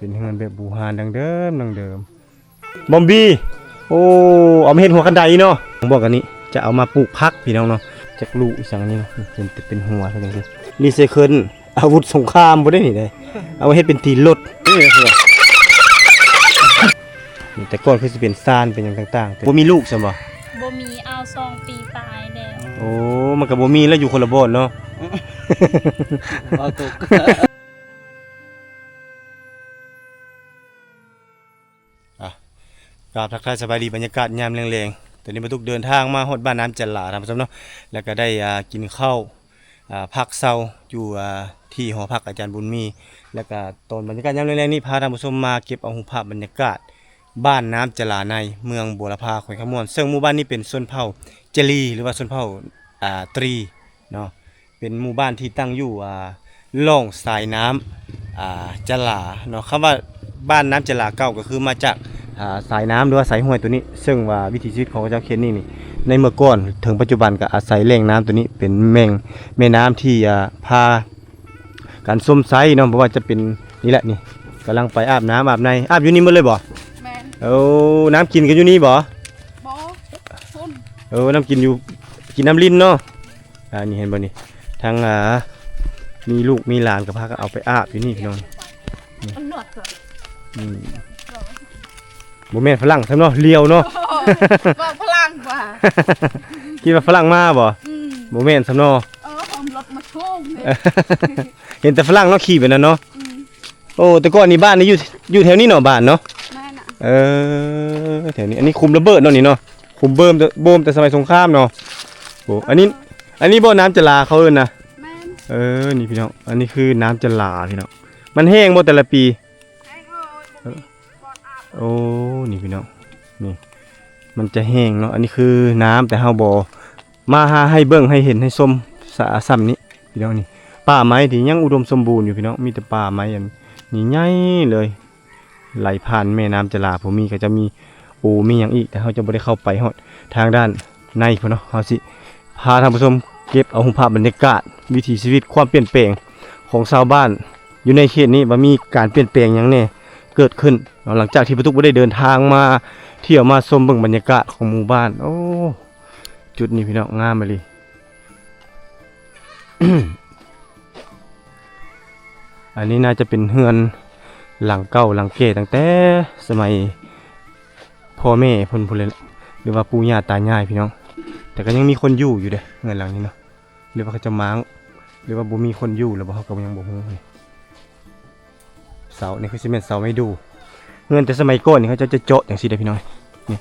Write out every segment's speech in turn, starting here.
ເປັນເຮືອນແບບບູຮານດັ້ງເດີມ, ດັ້ງເດີມ. ບອມບີ ໂອ້ ເອົາມາເຮັດຫົວຄັນໄດເນາະ. ບວກອັນນີ້ຈະເອົາມາປູກຜັກພີ່ນ້ອງເນາະ. ຈັກລູກອີ່ສັງອັນນີ້ເນາະ, ເຫັນແຕ່ເປັນຫົວເທົ່ານັ້ນ. ຣີໄຊເຄິນອາວຸດສົງຄາມບໍ່ໄດ້ນີ້ເດ້, ເອົາມາເຮັດເປັນຕີນລົດ. ນີ້ແຕ່ກ່ອນຄືຊິເປັນຊານເປັນຫຍັງຕ່າງໆ. ບໍ່ມີລູກຊັ້ນບໍ່? ບໍ່ມີ, ເອົາສອງປີປາຍແລ້ວ. ໂອ້ ມັນກໍບໍ່ມີແລ້ວ, ຢູ່ຄົນລະບ່ອນເນາະ. ເວົ້າຕົກ. ອ່ະ ກາບທັກທາຍສະບາຍດີ ບັນຍາກາດຍາມແລງໆ. ຕອນນີ້ບ່າວຕຸກເດີນທາງມາຮອດບ້ານນ້ຳຈະຫຼາ ທ່ານຜູ້ຊົມເນາະ, ແລ້ວກໍໄດ້ ອ່າ ກິນເຂົ້າ ອ່າ ພັກເຊົາຢູ່ ອ່າ ທີ່ຫໍພັກອາຈານບຸນມີ. ແລ້ວກໍຕອນບັນຍາກາດຍາມແລງໆນີ້ ພາທ່ານຜູ້ຊົມມາເກັບເອົາຮູບພາບບັນຍາກາດບ້ານນ້ຳຈະຫຼາໃນ ເມືອງບົວລະພາ ແຂວງຄຳມ່ວນ, ເຊິ່ງໝູ່ບ້ານນີ້ເປັນຊົນເຜົ່າຈະລີ ຫຼືວ່າຊົນເຜົ່າ ອ່າ ຕຣີເນາະ. ເປັນໝູ່ບ້ານທີ່ຕັ້ງຢູ່ ອ່າ ລ່ອງສາຍນ້ຳ ອ່າ ຈະຫຼາເນາະ. ຄຳວ່າບ້ານນ້ຳຈະຫຼາເກົ່າກໍຄືມາຈາກ ອ່າ ສາຍນ້ຳ ຫຼືວ່າສາຍຫ້ວຍໂຕນີ້, ເຊິ່ງວ່າວິຖີຊີວິດຂອງເຂົາເຈົ້າເຂດນີ້ນີ້ ໃນເມື່ອກ່ອນເຖິງປັດຈຸບັນກໍອາໄສແຫຼ່ງນ້ຳໂຕນີ້ເປັນແມ່ງ ແມ່ນ້ຳທີ່ ອ່າ ພາກັນຊົມໃຊ້ເນາະ. ບໍ່ວ່າຈະເປັນ ນີ້ແຫຼະນີ້ ກຳລັງໄປອາບນ້ຳອາບໃນ. ອາບຢູ່ນີ້ໝົດເລີຍບໍ່? ແມ່ນ. ໂອ້ ນ້ຳກິນກໍຢູ່ນີ້ບໍ່? ບໍ່ ພຸ້ນ. ເອີ ນ້ຳກິນຢູ່ ກິນນ້ຳລິນເນາະ. ອ່າ ນີ້ເຫັນບໍ່ນີ້ ທັງ ອ່າ ມີລູກມີຫຼານກໍພາກັນເອົາໄປອາບຢູ່ນີ້ພີ່ນ້ອງ. ອືມ ບໍ່ແມ່ນຝຣັ່ງຊ້ຳເນາະ, ລຽວເນາະ. ເວົ້າຝຣັ່ງວ່າ ຄິດວ່າຝຣັ່ງມາບໍ່? ອືມ ບໍ່ແມ່ນຊ້ຳເນາະ. ເອີ ເອົາລົດມາໂຊງເດ້. ເຫັນແຕ່ຝຣັ່ງເນາະ ຂີ່ແບບນັ້ນເນາະ. ອືມ ໂອ້ ແຕ່ກ່ອນນີ້ບ້ານນີ້ຢູ່ ຢູ່ແຖວນີ້ເນາະ ບ້ານເນາະ. ແມ່ນນະ. ເອີ ແຖວນີ້ ອັນນີ້ຂຸມລະເບີດເນາະນີ້ເນາະ, ຂຸມເບີມ ໂບມແຕ່ສະໄໝສົງຄາມເນາະ. ໂອ້ ອັນນີ້ ເອີ ອັນນີ້ບໍ່ ນ້ຳຈະຫຼາເຂົາເອີ້ນນະ? ແມ່ນ. ເອີ ນີ້ພີ່ນ້ອງ ອັນນີ້ຄືນ້ຳຈະຫຼາພີ່ນ້ອງ. ມັນແຫ້ງບໍ່ແຕ່ລະປີ? ແຫ້ງເອີຍ ບໍ່ມີບ່ອນອາບ. ເອີ ໂອ້ ນີ້ພີ່ນ້ອງ ນີ້ ມັນຈະແຫ້ງເນາະ. ອັນນີ້ຄືນ້ຳ ແຕ່ເຮົາບໍ່ມາຫາໃຫ້ເບິ່ງ ໃຫ້ເຫັນ ໃຫ້ຊົມ ສະ ສ່ຳນີ້ພີ່ນ້ອງ. ນີ້ ປ່າໄມ້ທີ່ຍັງອຸດົມສົມບູນຢູ່ພີ່ນ້ອງ, ມີແຕ່ປ່າໄມ້ອັນໃຫຍ່ໆເລີຍ ໄຫຼຜ່ານແມ່ນ້ຳຈະຫຼາ. ຜູ້ມີກໍຈະມີໂອ ມີຫຍັງອີກ ແຕ່ເຮົາຈະບໍ່ໄດ້ເຂົ້າໄປຮອດທາງດ້ານໃນພຸ້ນເນາະ. ເຮົາຊິພາທ່ານຜູ້ຊົມເກັບເອົາຮູບພາບບັນຍາກາດວິຖີຊີວິດ ຄວາມປ່ຽນແປງຂອງຊາວບ້ານຢູ່ໃນເຂດນີ້ ວ່າມີການປ່ຽນແປງຫຍັງແດ່ເກີດຂຶ້ນເນາະ ຫຼັງຈາກທີ່ປ້າตุ๊ກບໍ່ໄດ້ເດີນທາງມາທ່ຽວມາຊົມເບິ່ງບັນຍາກາດຂອງໝູ່ບ້ານ. ໂອ້ ຈຸດນີ້ພີ່ນ້ອງ ງາມອີ່ຫຼີ. ອັນນີ້ໜ້າຈະເປັນເຮືອນຫຼັງເກົ່າຫຼັງແກ່ຕັ້ງແຕ່ສະໄໝພໍ່ແມ່ເພິ່ນພຸ້ນແຫຼະ ຫຼືວ່າປູ່ຍ່າຕາຍາຍພີ່ນ້ອງ. ແຕ່ກໍຍັງມີຄົນຢູ່ຢູ່ເດ້ ເຮືອນຫຼັງນີ້ເນາະ. ຫຼືວ່າເຂົາເຈົ້າມ້າງ ຫຼືວ່າບໍ່ມີຄົນຢູ່ແລ້ວບໍ່ ເຮົາກໍຍັງບໍ່ຮູ້. ເສົານີ້ຄືຊິແມ່ນເສົາໄມ້ດູ່. ເຮືອນແຕ່ສະໄໝກ່ອນນີ້ເຂົາເຈົ້າຈະເຈາະຈັ່ງຊີ້ເດ້ພີ່ນ້ອງ. ນີ້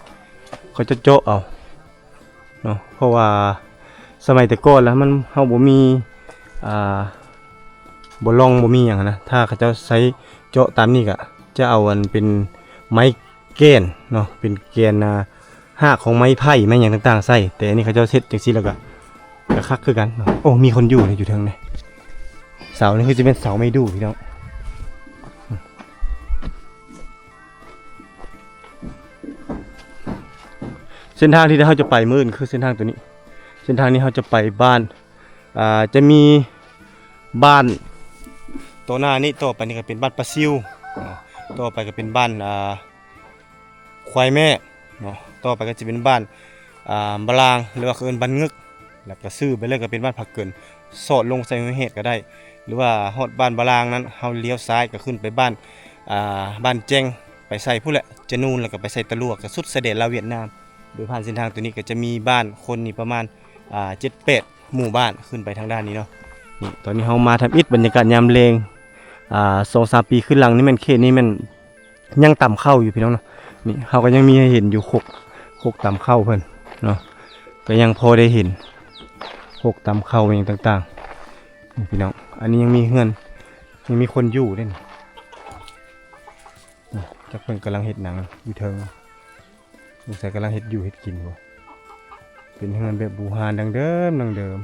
ເຂົາຈະເຈາະເອົາເນາະ ເພາະວ່າສະໄໝແຕ່ກ່ອນລະມັນ ເຮົາບໍ່ມີ ອ່າ ບໍ່ລ່ອງ ບໍ່ມີຫຍັງຫັ້ນນະ. ຖ້າເຂົາເຈົ້າໃຊ້ເຈາະຕາມນີ້ກະຈະເອົາອັນເປັນໄມ້ ແກ່ນເນາະ ເປັນແກ່ນ ອ່າ ຮາກຂອງໄມ້ໄຜ່ໄມ້ຫຍັງຕ່າງໆໃສ່. ແຕ່ອັນນີ້ເຂົາເຈົ້າເຮັດຈັ່ງຊີ້ແລ້ວກໍ ກໍຄັກຄືກັນເນາະ. ໂອ້ ມີຄົນຢູ່ເດ້ ຢູ່ເທິງເດ້. ເສົານີ້ຄືຊິແມ່ນເສົາໄມ້ດູ່ພີ່ນ້ອງ. ເສັ້ນທາງທີ່ເຮົາຈະໄປມື້ອື່ນຄືເສັ້ນທາງໂຕນີ້. ເສັ້ນທາງນີ້ເຮົາຈະໄປບ້ານ ອ່າ ຈະມີບ້ານຕໍ່ໜ້ານີ້ ຕໍ່ໄປນີ້ກໍເປັນບ້ານປາຊິວເນາະ, ຕໍ່ໄປກໍເປັນບ້ານ ອ່າ ຄວາຍແມ່ເນາະ, ຕໍ່ໄປກໍຈະເປັນບ້ານ ອ່າ ບາລາງ ຫຼືວ່າເຂົາເອີ້ນບ້ານງຶກ, ແລ້ວກໍຊື່ໄປເລີຍກໍເປັນບ້ານຜາເກີນ, ສອດລົງໃສ່ຫ້ວຍແຮດກໍໄດ້ ຫຼືວ່າຮອດບ້ານບາລາງນັ້ນ ເຮົາລ້ຽວຊ້າຍກໍຂຶ້ນໄປບ້ານ ອ່າ ບ້ານແຈ້ງ ໄປໃສ່ພຸ້ນແຫຼະ ຈະນູນ ແລ້ວກໍໄປໃສ່ຕະຫຼວກ ກໍສຸດຊາຍແດນລາວຫວຽດນາມ. ໂດຍຜ່ານເສັ້ນທາງໂຕນີ້ກໍຈະມີບ້ານຄົນນີ້ປະມານ ອ່າ ເຈັດແປດໝູ່ບ້ານຂຶ້ນໄປທາງດ້ານນີ້ເນາະ. ນີ້ ຕອນນີ້ເຮົາມາທຳອິດບັນຍາກາດຍາມແລງ ອ່າ ສອງສາມປີຄືນຫຼັງນີ້ແມ່ນເຂດນີ້ແມ່ນຍັງຕຳເຂົ້າຢູ່ພີ່ນ້ອງເນາະ. ນີ້ເຮົາກໍຍັງມີໃຫ້ເຫັນຢູ່ຄົກ ຄົກຕຳເຂົ້າເພິ່ນເນາະ, ກໍຍັງພໍໄດ້ເຫັນຄົກຕຳເຂົ້າຫຍັງຕ່າງໆ. ນີ້ພີ່ນ້ອງ ອັນນີ້ຍັງມີເຮືອນ ຍັງມີຄົນຢູ່ເດ້ນີ້. ນີ້ ຈັກເພິ່ນກຳລັງເຮັດຫຍັງຢູ່ເທິງ. ສົງໄສກຳລັງເຮັດຢູ່ເຮັດກິນບໍ່. ເປັນເຮືອນແບບບູຮານດັ້ງເດີມ ດັ້ງເດີມ.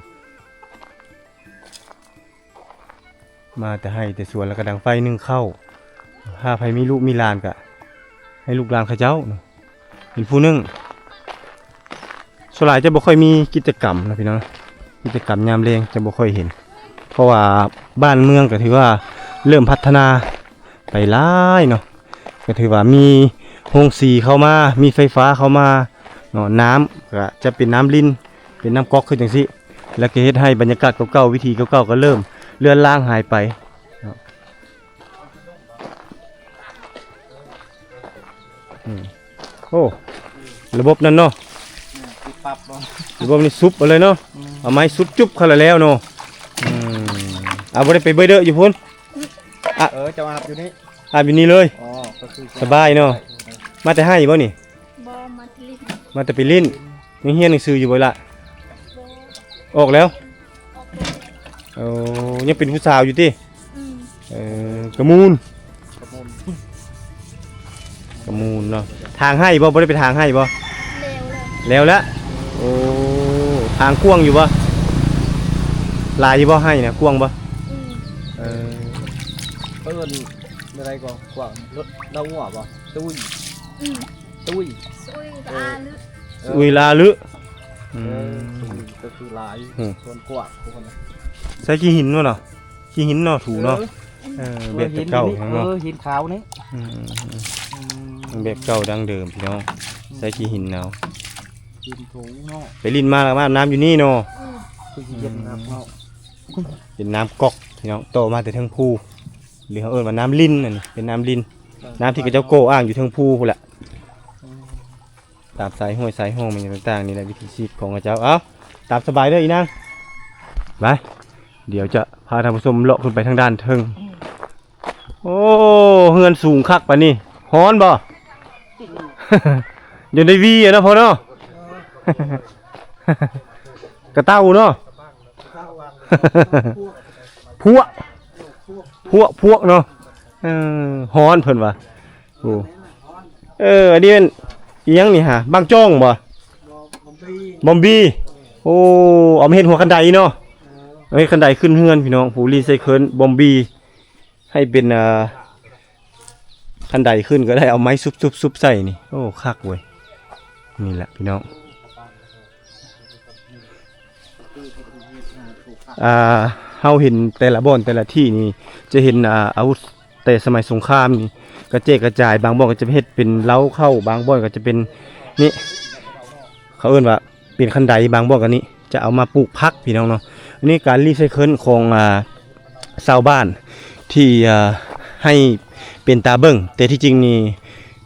ມາແຕ່ໄຮ່ແຕ່ສວນ ແລ້ວກໍດັງໄຟໜຶ້ງເຂົ້າ. ຖ້າໃຜມີລູກມີຫຼານກໍໃຫ້ລູກຫຼານເຂົາເຈົ້າເນາະ ເປັນຜູ້ໜຶ້ງ. ສ່ວນຫຼາຍຈະບໍ່ຄ່ອຍມີກິດຈະກຳນະພີ່ນ້ອງ, ກິດຈະກຳຍາມແລງຈະບໍ່ຄ່ອຍເຫັນ ເພາະວ່າບ້ານເມືອງກໍຖືວ່າເລີ່ມພັດທະນາ ຫຼາຍໆເນາະ ກໍຖືວ່າມີໂຮງສີເຂົ້າມາ ມີໄຟຟ້າເຂົ້າມາເນາະ ນ້ຳກໍຈະເປັນນ້ຳລິນ ເປັນນ້ຳກອກຄືຈັ່ງຊີ້ ແລ້ວກໍເຮັດໃຫ້ບັນຍາກາດເກົ່າໆ ວິຖີເກົ່າໆ ກໍເລີ່ມເລືອນລາງຫາຍໄປເນາະ. ອືມ ໂອ້ ລະບົບນັ້ນເນາະ ແມ່ນ ປຸບປັບບໍ່ ລະບົບນີ້ສຸບເອົາເລີຍເນາະ ອືມ ເອົາໄມ້ສຸບຈຸບເຂົ້າລະແລ້ວເນາະ ອືມ ເອົາ ບໍ່ໄດ້ໄປເບີເດີຢູ່ພຸ້ນ ອະ ເອີ ເຈົ້າອາບຢູ່ນີ້ ອາບຢູ່ນີ້ເລີຍ ອໍ ກໍຄືສະບາຍເນາະ ມາແຕ່ໄຮ່ບໍ່ນີ້? ບໍ່ ມາແຕ່ຫຼິ້ນ ມາແຕ່ໄປຫຼິ້ນ ຍັງຮຽນໜັງສືຢູ່ບໍ່ລະ? ບໍ່ ອອກແລ້ວ? ອອກແລ້ວ ໂອ້ ຍັງເປັນຜູ້ສາວຢູ່ຕິ? ອືມ ເອີ ກະມູນ ກະມູນ ກະມູນເນາະ ຖາງໄຮ່ບໍ່? ບໍ່ໄດ້ໄປຖາງໄຮ່ບໍ່? ແລ້ວແລ້ວ ແລ້ວລະ ໂອ້ ຖາງກວ້າງຢູ່ບໍ່? ຫຼາຍຢູ່ບໍ່ໄຮ່ນະ? ກວ້າງບໍ່? ອືມ ເອີ ເອີ້ນແນວໃດກໍ ກວ້າງ ລາວງົວບໍ່? ຕຸ້ຍ ອືມ ຕຸ້ຍ ຕຸ້ຍ ເອີ ລາລຶ ເອີ ຕຸ້ຍລາລຶ ອືມ ເອີ ຕຸ້ຍກໍຄືຫຼາຍ ອືມ ສ່ວນກວ້າງ ໃສ່ຂີ້ຫີນບໍ່ເນາະ? ຂີ້ຫີນເນາະ ຖູເນາະ ເອີ ເອີ ແບບແຕ່ເກົ່າເນາະ ເອີ ຫີນຂາວນີ້ ອືມ ອືມ ແບບເກົ່າດັ້ງເດີມພີ່ນ້ອງ ອືມ ໃສ່ຂີ້ຫີນເອົາ ຫີນຖູເນາະ ໄປຫຼິ້ນມາແລ້ວມາອາບນ້ຳຢູ່ນີ້ເນາະ ອືມ ຄືຊິເຢັນຄັກເນາະ ເປັນນ້ຳກອກພີ່ນ້ອງ ຕໍ່ມາແຕ່ເທິງພູ ຫຼືເຮົາເອີ້ນວ່ານ້ຳລິນ ອັນນີ້ເປັນນ້ຳລິນ ເອີ ນ້ຳທີ່ເຂົາເຈົ້າກໍ່ອ່າງຢູ່ເທິງພູພຸ້ນແຫຼະ ອືມ ຕາມສາຍຫ້ວຍສາຍຮ່ອງ ແມ່ນຫຍັງຕ່າງໆ ນີ້ແຫຼະ ວິຖີຊີວິດຂອງເຂົາເຈົ້າ ເອົ້າ ຕາມສະບາຍເດີອີນາງ ໄປ ດຽວຈະພາທ່ານຜູ້ຊົມເລາະຂຶ້ນໄປທາງດ້ານເທິງ ໂອ້ ເຮືອນສູງຄັກປານນີ້ ຮ້ອນບໍ່? ຢູ່ໃນວີເນາະພໍ່ເນາະ ກະເຕົ່າເນາະ ພວກ ພວກ ພວກເນາະ ເອີ ຮ້ອນເພິ່ນວ່າ ໂອ້ ເອີ ອັນນີ້ແມ່ນອີ່ຫຍັງນີ້ຫາ ບາງຈອງບໍ່? ບອມບີ ໂອ້ ເອົາມາເຮັດຫົວຄັນໄດເນາະ ເອີ ເຮັດຄັນໄດຂຶ້ນເຮືອນພີ່ນ້ອງ ຜູ້ຣີໄຊເຄິນບອມບີ ໃຫ້ເປັນ ອ່າ ຄັນໄດຂຶ້ນກໍໄດ້ ເອົາໄມ້ຊຸບໆໆໃສ່ນີ້ ໂອ້ ຄັກເວີຍ ນີ້ແຫຼະພີ່ນ້ອງ ອ່າ ເຮົາເຫັນແຕ່ລະບ່ອນແຕ່ລະທີ່ນີ້ ຈະເຫັນ ອ່າ ອາວຸດແຕ່ສະໄໝສົງຄາມນີ້ ກະແຈກກະຈາຍ ບາງບ່ອນກໍຈະເຮັດເປັນເລົ້າເຂົ້າ ບາງບ່ອນກໍຈະເປັນນີ້ ເຂົາເອີ້ນວ່າເປັນຄັນໄດ ບາງບ່ອນກໍນີ້ ຈະເອົາມາປູກຜັກພີ່ນ້ອງເນາະ ອັນນີ້ການຣີໄຊເຄິນຂອງ ອ່າ ຊາວບ້ານທີ່ ເອີ ໃຫ້ເປັນຕາເບິ່ງ ແຕ່ທີ່ຈິງນີ້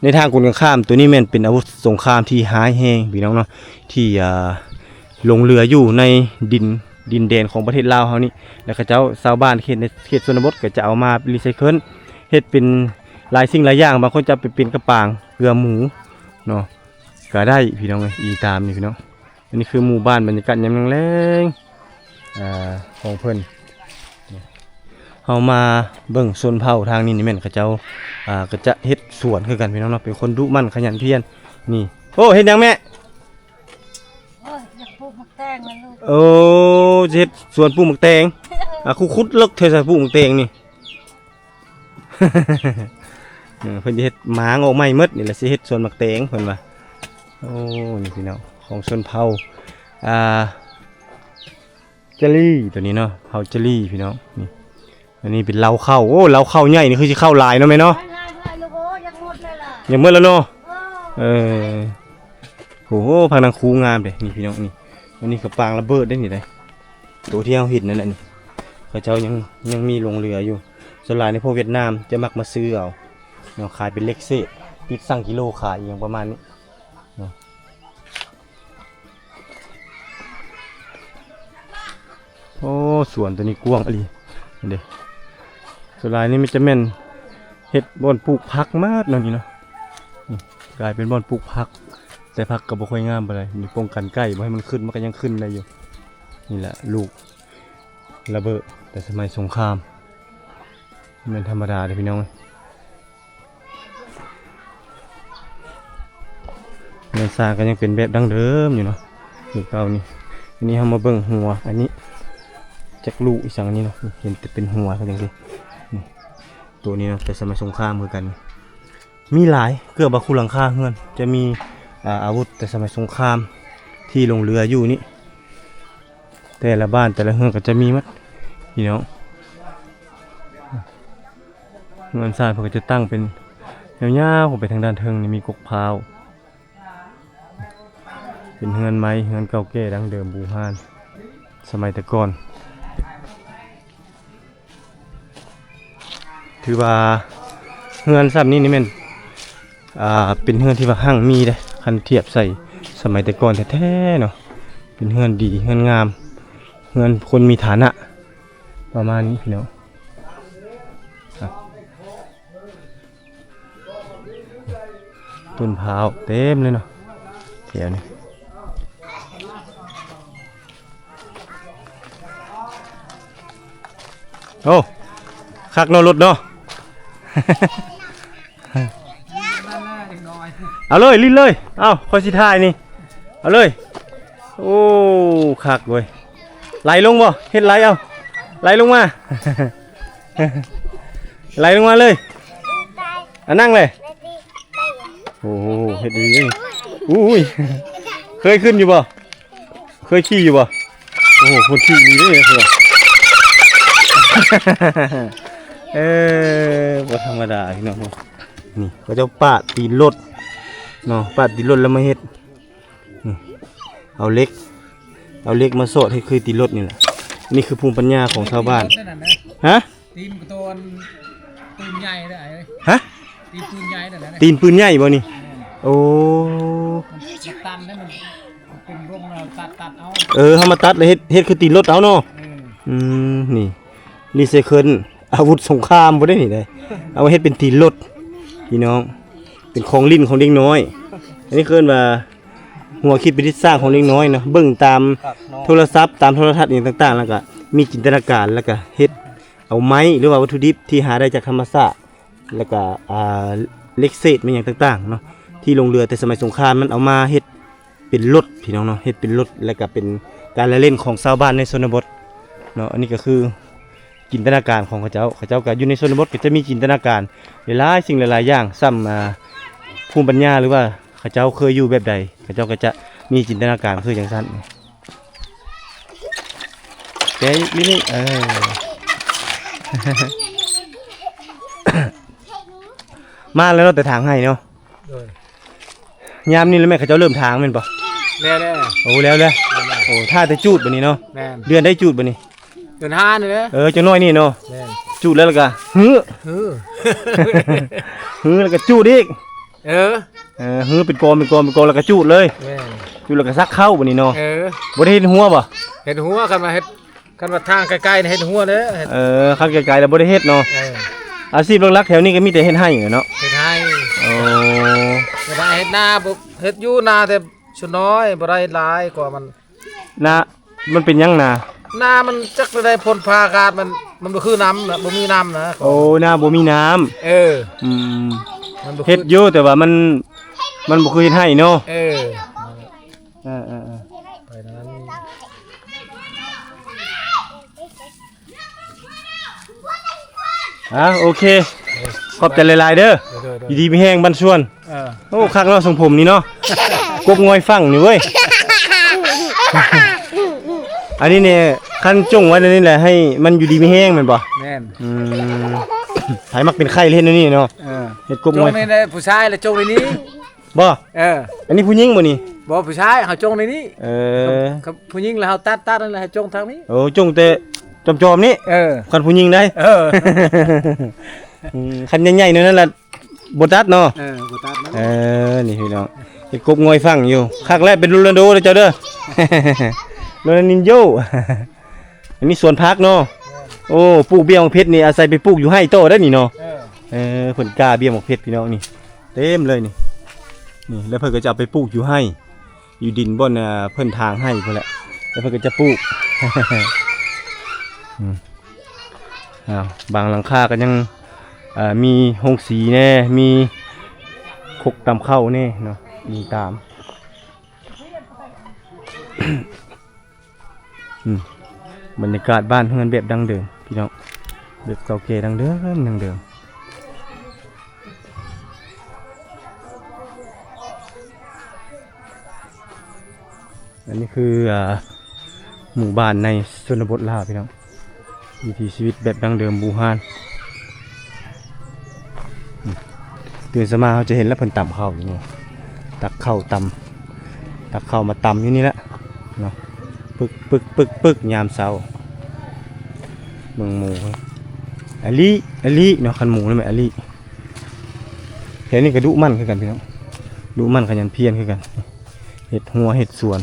ໃນທາງກົງກັນຂ້າມ ໂຕນີ້ແມ່ນເປັນອາວຸດສົງຄາມທີ່ຮ້າຍແຮງພີ່ນ້ອງເນາະ ທີ່ ເອີ ຫຼົງເຫຼືອຢູ່ໃນດິນ ດິນແດນຂອງປະເທດລາວເຮົານີ້ ແລ້ວເຂົາເຈົ້າ ຊາວບ້ານເຂດ ໃນເຂດຊົນນະບົດກໍຈະເອົາມາຣີໄຊເຄິນ ເຮັດເປັນຫຼາຍສິ່ງຫຼາຍຢ່າງ ບາງຄົນຈະເອົາໄປເປັນກະປາງເກືອໝູເນາະ ກໍໄດ້ພີ່ນ້ອງເອີຍ ອີງຕາມນີ້ພີ່ນ້ອງ ອັນນີ້ຄືໝູ່ບ້ານບັນຍາກາດຍາມແລງໆ ອ່າ ຂອງເພິ່ນ ເຮົາມາເບິ່ງຊົນເຜົ່າທາງນີ້ນີ້ແມ່ນເຂົາເຈົ້າ ອ່າ ກໍຈະເຮັດສວນຄືກັນພີ່ນ້ອງເນາະ ເປັນຄົນດຸໝັ່ນຂະຫຍັນພຽນ ນີ້ ໂອ້ ເຮັດຫຍັງແມ່? ໂອ້ຍ ຢາກປູກໝາກແຕງນະລູກ ໂອ້ ຈະເຮັດສວນປູກໝາກແຕງ ອ່າ ຂຸດເລິກແທ້ ປູກໝາກແຕງນີ້ ເອີ ເພິ່ນຈະເຮັດໝາງອອກໃໝ່ໝົດ ນີ້ແຫຼະ ຊິເຮັດສວນໝາກແຕງເພິ່ນວ່າ ໂອ້ ນີ້ພີ່ນ້ອງ ຂອງຊົນເຜົ່າ ອ່າ ຈະລີໂຕນີ້ເນາະ ເຜົ່າຈະລີພີ່ນ້ອງ ນີ້ ອັນນີ້ເປັນເລົ້າເຂົ້າ ໂອ້ ເລົ້າເຂົ້າໃຫຍ່ນີ້ຄືຊິເຂົ້າຫຼາຍເນາະແມ່ເນາະ ຫຼາຍໆ ຫຼາຍລູກເອີຍ ຢາກໝົດແລ້ວລະ ຢາກໝົດແລ້ວເນາະ ເອີ ເອີ ໂອ້ໂຫ ຜັກນາງຄູງາມເດ້ ນີ້ພີ່ນ້ອງ ນີ້ ອັນນີ້ກະປາງລະເບີດເດ້ນີ້ເດ້ ໂຕທີ່ເຮົາເຫັນນັ້ນແຫຼະນີ້ ເຂົາເຈົ້າຍັງ ຍັງມີຫຼົງເຫຼືອຢູ່ ສ່ວນຫຼາຍໃນພວກຫວຽດນາມຈະມັກມາຊື້ເອົາເນາະ ຂາຍເປັນເຫຼັກເສດ ຕິດຊັ່ງກິໂລຂາຍອີ່ຫຍັງປະມານນີ້ເນາະ ໂອ້ ສວນໂຕນີ້ກວ້າງອີ່ຫຼີ ເດ້ ສ່ວນຫຼາຍນີ້ມັນຈະແມ່ນເຮັດບ່ອນປູກຜັກໝົດເນາະ ນີ້ເນາະ ນີ້ ກາຍເປັນບ່ອນປູກຜັກ ແຕ່ຜັກກໍບໍ່ຄ່ອຍງາມປານໃດ ມີປ້ອງກັນໄກ່ບໍ່ໃຫ້ມັນຂຶ້ນ ມັນກໍຍັງຂຶ້ນໄດ້ຢູ່ ນີ້ແຫຼະ ລູກລະເບີດແຕ່ສະໄໝສົງຄາມ ບໍ່ແມ່ນທຳມະດາເດ້ພີ່ນ້ອງ ເຮືອນຊານກໍຍັງເປັນແບບດັ້ງເດີມຢູ່ເນາະ ຄືເກົ່ານີ້ ທີນີ້ເຮົາມາເບິ່ງຫົວ ອັນນີ້ຈັກລູກອີ່ຫຍັງອັນນີ້ເນາະ ເຫັນແຕ່ເປັນຫົວເຂົາຈັ່ງຊີ້ ນີ້ ໂຕນີ້ເນາະ ແຕ່ສະໄໝສົງຄາມຄືກັນ ມີຫຼາຍ ເກືອບວ່າຄູ່ຫຼັງຄາເຮືອນຈະມີ ອ່າ ອາວຸດແຕ່ສະໄໝສົງຄາມທີ່ຫຼົງເຫຼືອຢູ່ນີ້ ແຕ່ລະບ້ານແຕ່ລະເຮືອນກໍຈະມີໝົດ ພີ່ນ້ອງ ເຮືອນຊານເພິ່ນກໍຈະຕັ້ງເປັນຍາວໆ ຂຶ້ນໄປທາງດ້ານເທິງນີ້ ມີກົກພ້າວ ເປັນເຮືອນໄມ້ ເຮືອນເກົ່າແກ່ດັ້ງເດີມບູຮານ ສະໄໝແຕ່ກ່ອນ. ຖືວ່າເຮືອນຊ່ຳນີ້ນີ້ແມ່ນ ອ່າ ເປັນເຮືອນທີ່ວ່າຮັ່ງມີເດ້ ຄັນທຽບໃສ່ສະໄໝແຕ່ກ່ອນແທ້ໆເນາະ. ເປັນເຮືອນດີ ເຮືອນງາມ ເຮືອນຄົນມີຖານະ ປະມານນີ້ພີ່ນ້ອງ. ຕົ້ນພ້າວເຕັມເລີຍເນາະ ແຖວນີ້. ໂອ້ ຄັກເນາະ ລົດເນາະ. ເອົາເລີຍ ຫຼິ້ນເລີຍ. ເອົາ ຂ້ອຍຊິຖ່າຍນີ້ ເອົາເລີຍ. ໂອ້ ຄັກເວີຍ. ໄຫຼລົງບໍ່? ເຮັດໄຫຼ ເອົາ ໄຫຼລົງມາ ໄຫຼລົງມາເລີຍ. ອ່ະ ນັ່ງເລີຍ. ໂອ້ໂຫ ເຮັດດີເລີຍ. ອຸ້ຍ ເຄີຍຂຶ້ນຢູ່ບໍ່? ເຄີຍຂີ່ຢູ່ບໍ່? ໂອ້ໂຫ ຄົນຂີ່ດີເດ້. ເອີ ບໍ່ທຳມະດາພີ່ນ້ອງ. ນີ້ເຂົາເຈົ້າປາດຕີນລົດເນາະ ປາດຕີນລົດແລ້ວມາເຮັດ ນີ້ ເອົາເຫຼັກ ເອົາເຫຼັກມາສອດເຮັດຄືຕີນລົດນີ້ແຫຼະ. ນີ້ຄືພູມປັນຍາຂອງຊາວບ້ານ. ຮະ? ຕີນໂຕນ ປືນໃຫຍ່ເດ້ອ້າຍເອີຍ. ຮະ? ຕີນປືນໃຫຍ່ນັ້ນແຫຼະ. ຕີນປືນໃຫຍ່ບໍ່ນີ້? ແມ່ນ. ໂອ້ ມັນຕັນເດ້ ມັນເປັນລົງແລ້ວຕັດ ຕັດເອົາ. ເອີ ເຮົາມາຕັດແລ້ວເຮັດ ເຮັດຄືຕີນລົດເອົາເນາະ. ເອີ ອືມ ນີ້ ຣີໄຊເຄິນອາວຸດສົງຄາມບໍ່ໄດ້ນີ້ເດ້ ເອົາມາເຮັດເປັນຕີນລົດພີ່ນ້ອງ ເປັນຂອງຫຼິ້ນຂອງເດັກນ້ອຍ. ອັນນີ້ເອີ້ນວ່າຫົວຄິດປະດິດສ້າງຂອງເດັກນ້ອຍເນາະ ເບິ່ງຕາມໂທລະສັບ ຕາມໂທລະທັດຫຍັງຕ່າງໆ ແລ້ວກະມີຈິນຕະນາການ ແລ້ວກະເຮັດເອົາໄມ້ ຫຼືວ່າວັດຖຸດິບທີ່ຫາໄດ້ຈາກທຳມະຊາດ ແລ້ວກະ ອ່າ ເຫຼັກເສດແມ່ນຫຍັງຕ່າງໆເນາະ ທີ່ລົງເຫຼືອແຕ່ສະໄໝສົງຄາມ ມັນເອົາມາເຮັດ ເປັນລົດພີ່ນ້ອງເນາະ ເຮັດເປັນລົດ ແລ້ວກະເປັນການລະເຫຼັ້ນຂອງຊາວບ້ານໃນຊົນນະບົດເນາະ. ອັນນີ້ກະຄືຈິນຕະນາການຂອງເຂົາເຈົ້າ ເຂົາເຈົ້າກະຢູ່ໃນຊົນນະບົດກະຈະມີຈິນຕະນາການຫຼາຍໆສິ່ງຫຼາຍໆຢ່າງ ຊ່ຳ ອ່າ ພູມປັນຍາ ຫຼືວ່າເຂົາເຈົ້າເຄີຍຢູ່ແບບໃດ ເຂົາເຈົ້າກະຈະມີຈິນຕະນາການຄືຈັ່ງຊັ້ນ. ແກະອີກນິດໜຶ່ງ ເອີ ມາແລ້ວເນາະ ແຕ່ທາງໄຮ່ເນາະ. ໂດຍ ຍາມນີ້ແລ້ວແມ່ນເຂົາເຈົ້າເລີ່ມທາງແມ່ນບໍ່? ແລ້ວແລ້ວ. ໂອ້ ແລ້ວແລ້ວ. ໂອ້ ຖ້າແຕ່ຈູດບັດນີ້ເນາະ. ແມ່ນ. ເດືອນໃດຈູດບັດນີ້? ເດືອນຫ້ານີ້ແຫຼະ. ເອີ ຈັກໜ້ອຍນີ້ເນາະ. ແມ່ນ. ຈູດແລ້ວ ແລ້ວກະຮື້ ຮື້ ຮື້ແລ້ວກະຈູດອີກ. ເອີ ເອີ ຮື້ເປັນກອງ ເປັນກອງ ເປັນກອງ ແລ້ວກະຈູດເລີຍ. ແມ່ນ. ຈູດແລ້ວກະສັກເຂົ້າບັດນີ້ເນາະ. ເອີ ບໍ່ໄດ້ເຮັດຮົ້ວບໍ່? ເຮັດຮົ້ວ ຄັນວ່າເຮັດ ຄັນວ່າທາງໄກໆນີ້ເຮັດຮົ້ວເດ້. ເອີ ຄັນໄກໆແລ້ວບໍ່ໄດ້ເຮັດເນາະ. ເອີ ອາຊີບຫຼັກໆແຖວນີ້ກະມີແຕ່ເຮັດໄຮ່ແຫຼະເນາະ. ເຮັດໄຮ່. ໂອ້ ເຮັດໄຮ່ເຮັດນາ ບໍ່ ເຮັດຢູ່ນາແຕ່ສ່ວນນ້ອຍ ບໍ່ໄດ້ຫຼາຍກວ່າມັນ. ນາ ມັນເປັນຫຍັງນາ? ນາມັນຈັກແນວໃດ ຝົນຟ້າອາກາດມັນ ມັນບໍ່ຄືນ້ຳນະ ບໍ່ມີນ້ຳນະ. ໂອ້ ນາບໍ່ມີນ້ຳ. ເອີ ອືມ ມັນບໍ່ຄື ເຮັດຢູ່ ແຕ່ວ່າມັນ ມັນບໍ່ຄືເຮັດໄຮ່ເນາະ. ເອີ ເອີໆໆ ໄປນັ້ນ. ອ່າ ໂອເຄ ຂອບໃຈຫຼາຍໆເດີ. ໂດຍໆໆ ຢູ່ດີມີແຮງບັນຊວນ. ເອີ ໂອ້ ຄັກເນາະ ຊົງຜົມນີ້ເນາະ ກົບງອຍຝັ່ງນີ້ເວີຍ. ອັນນີ້ນີ້ ຄັນຈົ່ງໄວ້ແນວນີ້ແຫຼະ ໃຫ້ມັນຢູ່ດີມີແຮງແມ່ນບໍ່? ແມ່ນ. ອືມ ໃຜມັກເປັນໄຂ້ເຮັດແນວນີ້ເນາະ. ເອີ ເຮັດກົບງອຍ ຈົ່ງນີ້ແຫຼະ ຜູ້ຊາຍລະຈົ່ງໃນນີ້. ບໍ່? ເອີ ອັນນີ້ຜູ້ຍິງບໍ່ນີ້? ບໍ່ ຜູ້ຊາຍ ເຮົາຈົ່ງໃນນີ້. ເອີ ຄັນຜູ້ຍິງລະເຮົາຕັດ ຕັດນັ້ນລະໃຫ້ຈົ່ງທາງນີ້. ໂອ້ ຈົ່ງແຕ່ຈອມໆນີ້. ເອີ ຄັນຜູ້ຍິງໄດ໋. ເອີ ອືມ ຄັນໃຫຍ່ໆແນວນັ້ນລະບໍ່ຕັດເນາະ. ເອີ ບໍ່ຕັດເນາະ. ເອີ ນີ້ພີ່ນ້ອງ ເຮັດກົບງອຍຝັ່ງຢູ່. ຄັກແລ້ວ ເປັນໂຣນັນໂດເດີເຈົ້າເດີ ໂຣນັນນິນໂຍ. ອັນນີ້ສວນຜັກເນາະ. ແມ່ນ. ໂອ້ ປູກເບ້ຍໝາກເພັດນີ້ ອາໄສໄປປູກຢູ່ໄຮ່ຕໍ່ໄດ໋ນີ້ເນາະ. ເອີ ເອີ ເພິ່ນກ້າເບ້ຍໝາກເພັດພີ່ນ້ອງ ນີ້ເຕັມເລີຍນີ້. ນີ້ ແລ້ວເພິ່ນກະຈະເອົາໄປປູກຢູ່ໄຮ່ ຢູ່ດິນບ່ອນ ອ່າ ເພິ່ນທາງໄຮ່ພຸ້ນແຫຼະ ແລ້ວເພິ່ນກະຈະປູກ. ອືມ ອ້າວ ບາງຫຼັງຄາກະຍັງ ເອີ ມີໂຮງສີແດ່ ມີຄົກຕຳເຂົ້າແດ່ເນາະ ອີງຕາມ. ອືມ ບັນຍາກາດບ້ານເຮືອນແບບດັ້ງເດີມພີ່ນ້ອງ ແບບເກົ່າແກ່ດັ້ງເດີມ ດັ້ງເດີມ. ອັນນີ້ຄື ອ່າ ໝູ່ບ້ານໃນຊົນນະບົດລາວພີ່ນ້ອງ ວິຖີຊີວິດແບບດັ້ງເດີມບູຮານ. ຕື່ນເຊົ້າມາເຮົາຈະເຫັນແລ້ວເພິ່ນຕຳເຂົ້າຢູ່ນີ້ ຕັກເຂົ້າຕຳ ຕັກເຂົ້າມາຕຳຢູ່ນີ້ແຫຼະເນາະ ປຶກໆໆໆ ຍາມເຊົ້າ. ເບິ່ງໝູ ອາລີ ອາລີເນາະ ຄັນໝູນີ້ແມ່ນອາລີ. ແຖວນີ້ກໍດຸໝັ່ນຄືກັນພີ່ນ້ອງ ດຸໝັ່ນຂະຫຍັນພຽນຄືກັນ ເຮັດຮົ້ວເຮັດສວນ.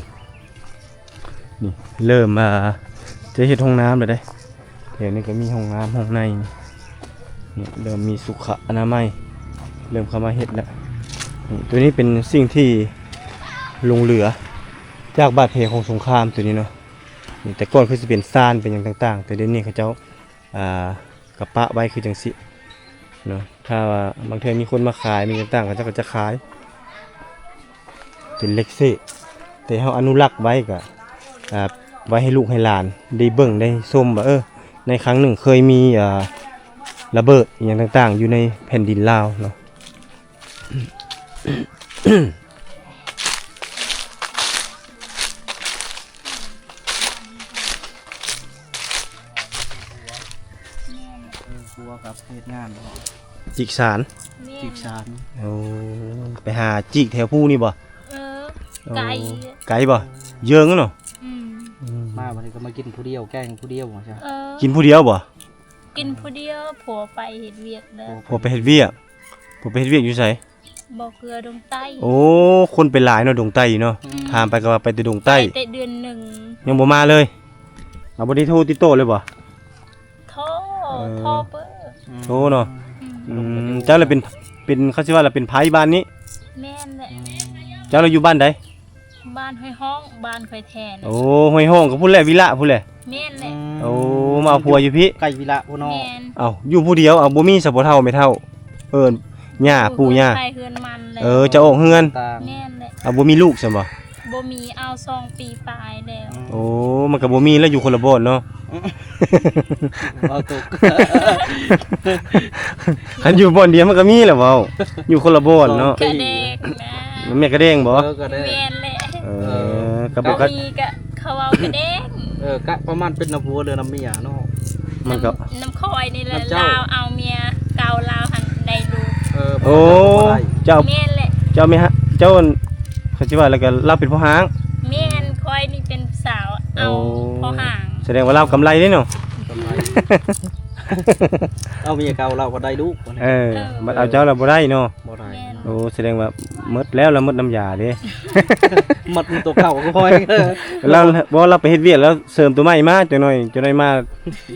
ນີ້ເລີ່ມ ອ່າ ຈະເຮັດຫ້ອງນ້ຳແລ້ວເດ້. ແຖວນີ້ກໍມີຫ້ອງນ້ຳຫ້ອງໃນ ນີ້ເລີ່ມມີສຸຂະອະນາໄມ ເລີ່ມເຂົ້າມາເຮັດແລ້ວ. ນີ້ ໂຕນີ້ເປັນສິ່ງທີ່ຫຼົງເຫຼືອຈາກບາດແຜຂອງສົງຄາມໂຕນີ້ເນາະ. ນີ້ແຕ່ກ່ອນຄືຊິເປັນຊານເປັນຫຍັງຕ່າງໆ ແຕ່ດຽວນີ້ເຂົາເຈົ້າ ອ່າ ກະປະໄວ້ຄືຈັ່ງຊີ້ເນາະ. ຖ້າວ່າບາງເທື່ອມີຄົນມາຂາຍ ມີຫຍັງຕ່າງໆ ເຂົາເຈົ້າກໍຈະຂາຍເປັນເຫຼັກເສກ ແຕ່ເຮົາອະນຸລັກໄວ້ ກະ ອ່າ ໄວ້ໃຫ້ລູກໃຫ້ຫຼານໄດ້ເບິ່ງໄດ້ຊົມວ່າ ເອີ ໃນຄັ້ງໜຶ່ງເຄີຍມີ ອ່າ ລະເບີດອີ່ຫຍັງຕ່າງໆ ຢູ່ໃນແຜ່ນດິນລາວເນາະ. ແມ່ນ ເອີ ຄົວກັບເຮັດງານບໍ? ຈີກສານ ແມ່ນ ຈີກສານ. ໂອ້ ໄປຫາຈີກແຖວພູນີ້ບໍ? ເອີ ໂອ້ ໄກ ໄກບໍ? ເຢິງເນາະ. ອືມ ອືມ ມາບັດນີ້ກໍມາກິນຜູ້ດຽວ ແກງຜູ້ດຽວ ເອີ ກິນຜູ້ດຽວບໍ? ກິນຜູ້ດຽວ ຜົວໄປເຮັດວຽກແລ້ວ. ຜົວໄປເຮັດວຽກ ຜົວໄປເຮັດວຽກຢູ່ໃສ? ບໍ່ເກືອ ດົງໃຕ້. ໂອ້ ຄົນໄປຫຼາຍເນາະ ດົງໃຕ້ເນາະ. ອືມ ຖາມໄປກໍວ່າໄປແຕ່ດົງໃຕ້ ໄປແຕ່ເດືອນໜຶ່ງ ຍັງບໍ່ມາເລີຍ. ເອົາ ບໍ່ໄດ້ໂທຕິດຕໍ່ເລີຍບໍ່? ໂທ ເອີ ໂທເປີ ໂທເນາະ. ອືມ ອືມ ເຈົ້າລະເປັນ ເປັນ ເຂົາຊິວ່າລະເປັນໄພບ້ານນີ້. ແມ່ນແຫຼະ. ອືມ ເຈົ້າລະຢູ່ບ້ານໃດ? ບ້ານຫ້ວຍຮ້ອງ ບ້ານຂ້ອຍແທ້ນະ. ໂອ້ ຫ້ວຍຮ້ອງກໍພຸ້ນແຫຼະ ວິລະພຸ້ນແຫຼະ. ແມ່ນແຫຼະ. ອືມ ໂອ້ ມາເອົາຜົວຢູ່ພີ້ ໃກ້ວິລະພຸ້ນເນາະ. ແມ່ນ. ເອົ້າ ຢູ່ຜູ້ດຽວ ເອົາ ບໍ່ມີສະພໍ່ເຖົ້າແມ່ເຖົ້າ ເອີ້ນຍ່າ ເອີ ປູ່ຍ່າ ເອີ ເຈົ້າອອກເຮືອນ. ແມ່ນແຫຼະ. ເອົາ ບໍ່ມີລູກຊັ້ນບໍ່? ບໍ່ມີ ເອົາ ສອງປີປາຍແລ້ວ. ໂອ້ ມັນກໍບໍ່ມີແລ້ວ ຢູ່ຄົນລະບ່ອນເນາະ. ເວົ້າຕົກ ຄັນຢູ່ບ່ອນດຽວມັນກໍມີແຫຼະເວົ້າ ຢູ່ຄົນລະບ່ອນເນາະ. ກະແດງນະ ແມ່ກະແດງບໍ່? ເອີ ກະແດງ. ແມ່ນແຫຼະ. ເອີ ເອີ ກໍບໍ່ ກໍມີ ກະເຂົາເວົ້າກະແດງ. ເອີ ກະປະມານເປັນນຳຜົວ ຫຼືນຳເມຍເນາະ. ມັນກໍ ນຳ ນຳຂ້ອຍນີ້ແຫຼະ. ນຳເຈົ້າ ລາວເອົາເມຍເກົ່າລາວຫັ້ນໄດ້ລູກ. ເອີ ໂອ້ ເຈົ້າ ແມ່ນແຫຼະ. ເຈົ້າແມ່ນ ເຈົ້າ ເຂົາຊິວ່າແລ້ວກໍລາວເປັນພໍ່ຮ້າງ. ແມ່ນ ຂ້ອຍນີ້ເປັນສາວເອົາ ໂອ້ ພໍ່ຮ້າງ. ສະແດງວ່າລາວກຳໄລເດ້ເນາະ. ກຳໄລ ເອົາເມຍເກົ່າລາວບໍ່ໄດ້ລູກ. ເອີ ເອີ ບັດເອົາເຈົ້າລາວບໍ່ໄດ້ເນາະ. ບໍ່ໄດ້. ແມ່ນ. ໂອ້ ສະແດງວ່າໝົດແລ້ວ ລາວໝົດນ້ຳຢາເດ້. ໝົດຕົວເກົ່າກໍຄ່ອຍ ລາວ ບໍ່ ລາວໄປເຮັດວຽກ ລາວເສີມຕົວໃໝ່ມາ ຈັກໜ້ອຍ ຈັກໜ້ອຍມາ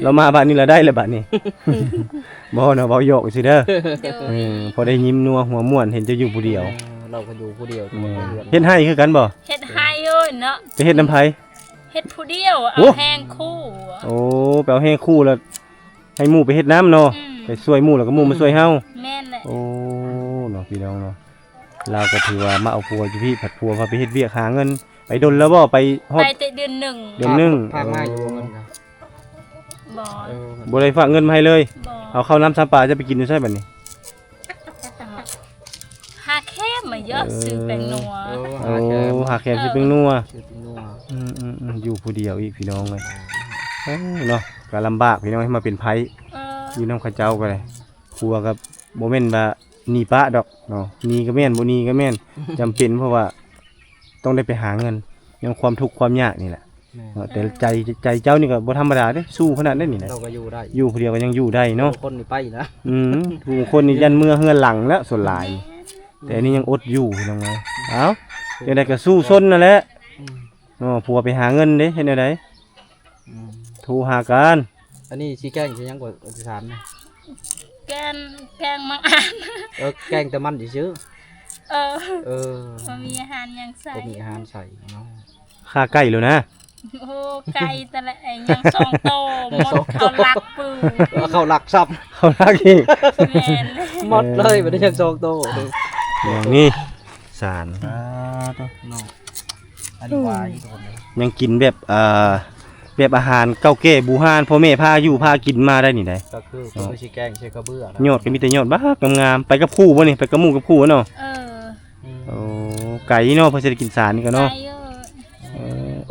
ລາວມາບາດນີ້ລະໄດ້ລະບາດນີ້. ບໍ່ເນາະ ເວົ້າຢອກຊື່ເດີ. ໂດຍ. ເອີ ພໍໄດ້ຍິ້ມນົວຫົວມ່ວນ ເຫັນເຈົ້າຢູ່ຜູ້ດຽວ. ເອີ ລາວກໍຢູ່ຜູ້ດຽວ. ແມ່ນ. ເຮັດໄຮ່ຄືກັນບໍ່? ເຮັດໄຮ່ຢູ່ເນາະ. ໄປເຮັດນຳໃຜ? ເຮັດຜູ້ດຽວ ໂອ້ ເອົາແຮງຄູ່. ໂອ້ ໄປເອົາແຮງຄູ່ລະ ໃຫ້ໝູ່ໄປເຮັດນຳເນາະ. ອືມ ໄປຊ່ວຍໝູ່ ແລ້ວກໍໝູ່ມາຊ່ວຍເຮົາ. ແມ່ນແຫຼະ. ໂອ້ ເນາະ ພີ່ນ້ອງເນາະ ລາວກໍຖືວ່າມາເອົາຜົວຢູ່ພີ້ ພັດຜົວພາໄປເຮັດວຽກຫາເງິນ. ໄປດົນແລ້ວບໍ່? ໄປຮອດ ໄປແຕ່ເດືອນໜຶ່ງ. ເດືອນໜຶ່ງ. ພາ ພາມາຢູ່ບໍ່ເງິນ? ບໍ່. ເອີ ບໍ່ໄດ້ຝາກເງິນມາໃຫ້ເລີຍ. ບໍ່. ເອົາເຂົ້ານ້ຳຊຳປາຈະໄປກິນຢູ່ໃສບາດນີ້? ຫາແຄມມາເຍາະ. ເອີ ຊື້ແປ້ງນົວ. ໂອ້ ໂອ້ ຫາແຄມ ຫາແຄມ ຊື້ແປ້ງນົວ. ຊື້ແປ້ງນົວ. ອືມໆໆ ຢູ່ຜູ້ດຽວອີກ ພີ່ນ້ອງເອີຍ. ເອີ ເນາະ ກໍລຳບາກ ພີ່ນ້ອງ ມາເປັນໄພ. ເອີ ຢູ່ນຳເຂົາເຈົ້າກໍໄດ້. ຜົວກໍບໍ່ແມ່ນວ່າໜີປະດອກເນາະ ໜີກໍແມ່ນ ບໍ່ໜີກໍແມ່ນ ຈຳເປັນ ເພາະວ່າຕ້ອງໄດ້ໄປຫາເງິນ ຍ້ອນຄວາມທຸກຄວາມຍາກນີ້ແຫຼະ. ແມ່ນ. ເນາະ ແຕ່ໃຈ ໃຈເຈົ້ານີ້ກໍບໍ່ທຳມະດາເດ້ ສູ້ຂະໜາດໃດນີ້ນະ. ເຮົາກໍຢູ່ໄດ້ ຢູ່ຜູ້ດຽວກໍຍັງຢູ່ໄດ້ເນາະ. ຄົນນີ້ໄປນະ. ອືມ ຜູ້ຄົນນີ້ຢ້ານເມືອເຮືອນຫຼັງແລ້ວສ່ວນຫຼາຍ. ແມ່ນ. ແຕ່ອັນນີ້ຍັງອົດຢູ່ ພີ່ນ້ອງເອີຍ. ເອົ້າ ຈັ່ງໃດກໍສູ້ຊົນນັ້ນແຫຼະ. ອືມ ເນາະ ຜົວໄປຫາເງິນເດ້ ເຮັດແນວໃດ? ອືມ ໂທຫາກັນ. ອັນນີ້ຊິແກງຊິຫຍັງກໍອະທິສານນະ? ແກງ ແກງໝາກອັນ. ເອີ ແກງແຕ່ມັນຊື່ໆ. ເອີ ເອີ ບໍ່ມີອາຫານຫຍັງໃສ່ ບໍ່ມີອາຫານໃສ່ເນາະ. ຂ້າໄກ່ໂລດນະ. ໂອ້ ໄກ່ແຕ່ລະ ຍັງສອງໂຕ ໝົດ ເຂົາລັກປຶ້ມ. ເອີ ເຂົາລັກຊ້ຳ ເຂົາລັກອີກ. ແມ່ນ. ໝົດເລີຍ ເອີ ບັດນີ້ຍັງສອງໂຕ. ຢ່າງນີ້ ສານ ອ່າ ໂຕເນາະ. ອັນນີ້ຫວາຍ ຍັງກິນແບບ ເອີ ແບບອາຫານເກົ່າແກ່ບູຮານ ພໍ່ແມ່ພາຢູ່ພາກິນມາໄດ້ນີ້ໃດ. ກໍຄື ເນາະ ຄືຊິແກງໃສ່ກະເບື້ອນະ. ຍອດກໍມີແຕ່ຍອດບັກງາມໆ. ໄປກັບຄູ່ບໍ່ນີ້? ໄປກັບໝູ່ກັບຄູ່ເນາະ. ເອີ ອືມ ໂອ້ ໄກເນາະ ເພິ່ນຊິໄດ້ກິນສານນີ້ກໍເນາະ. ໄກເອີ